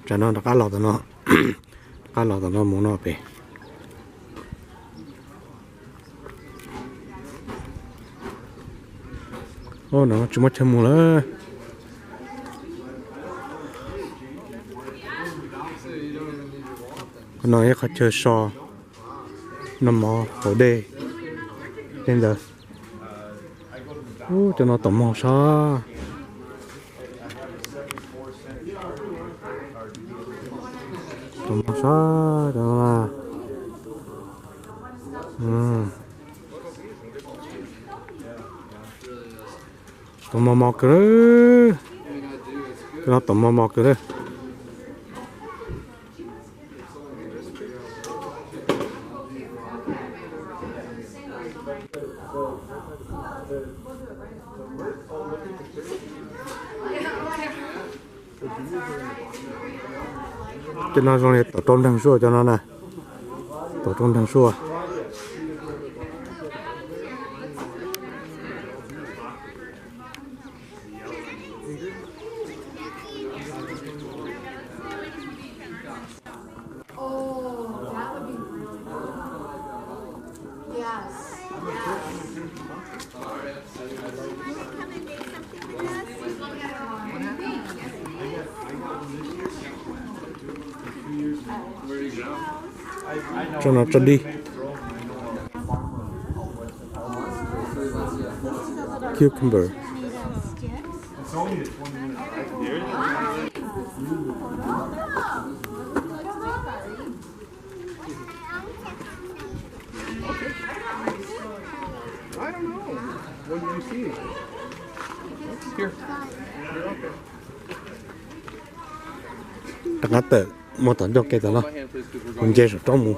Tsam no rov qab los tom no, rov qab los tom no mus no pem. Ub, no tsis muaj chaw mus lawm. Qhov no ib qhov chaw so, noj mov haus dej tej ntawd. Ub, cov no tom mog sab. Tom mog sab cov no na. Tom mos mos kawg lawm. Cov no tom mos mos kawg lawm. Cov no zoo li tom rau nreeg suaj cov no na. Tom rau nreeg suaj. Tso no tso dig. Cucumber. Rov qab tawm mus tom ncauj ke tom no, kuv nce saum roob mus.